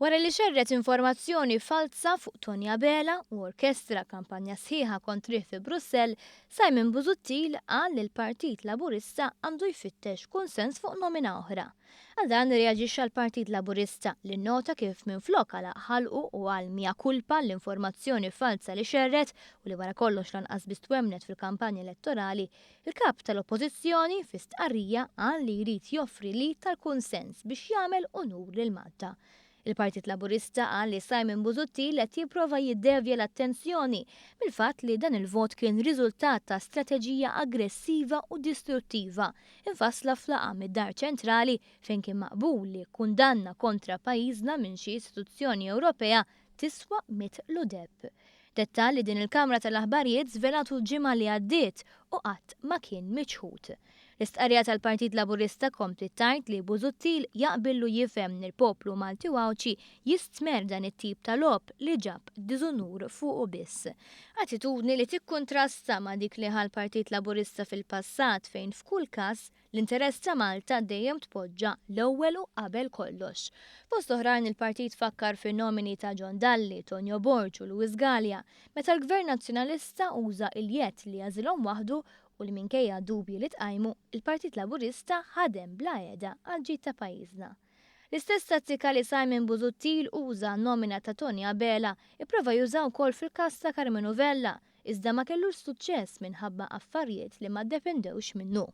Wara li xerred informazzjoni falza fuq Toni Abela u orkestra kampanja sħiħa kontrih fi Brussell, Simon Busuttil qal li l-Partit Laburista għandu jfittex kunsens fuq nomina oħra. Għal dan irreaġixxa l-Partit Laburista li nnota kif minflok għalaq ħalqu u qal mea culpa għall-informazzjoni falza li xerred u li wara kollox lanqas biss twemmnet fil-kampanja elettorali, il-Kap tal-Oppożizzjoni fi stqarrija qal li jrid joffri l-id tal-kunsens biex jagħmel unur lil Malta. Il-Partit Laburista qal li Simon Busuttil qed jipprova jiddevja l-attenzjoni mill-fatt li dan il-vot kien riżultat ta' strateġija aggressiva u distruttiva mfassla f'laqgħa mid-Dar Ċentrali fejn kien maqbul li kundanna kontra pajjiżna minn xi istituzzjoni Ewropea tiswa mitlu deheb. Dettall li din il-kamra tal-aħbarijiet żvelatu l-ġimgħa li għaddiet u qatt ma kien miċħud. L-istqarrija tal-Partit Laburista kompliet tgħid li Busuttil jaqbillu jifhem li l-poplu Malti u Għawdxi jistmerr dan it-tip ta' logħob li ġab diżunur fuqu biss. Attitudni li tikkuntrasta ma' dik li ħa l-Partit Laburista fil-passat fejn f'kull każ L-interess ta' Malta dejjem tpoġġa l-ewwel u qabel kollox. Fost oħrajn il-partit fakkar fin-nomini ta' John Dalli, Tonio Borg u Louis Galea meta l-Gvern Nazzjonalista uża il-jedd li għażilhom waħdu u li minkejja dubji li tqajmu, il-Partit Laburista ħadem bla heda għall-ġid ta' pajjiżna. L-istess tattika li Simon Busuttil uża għan-nomina ta' Toni Abela ipprova juża wkoll fil-każ ta' Karmenu Vella, iżda ma kellux suċċess minħabba affarijiet li ma ddependewx minnu.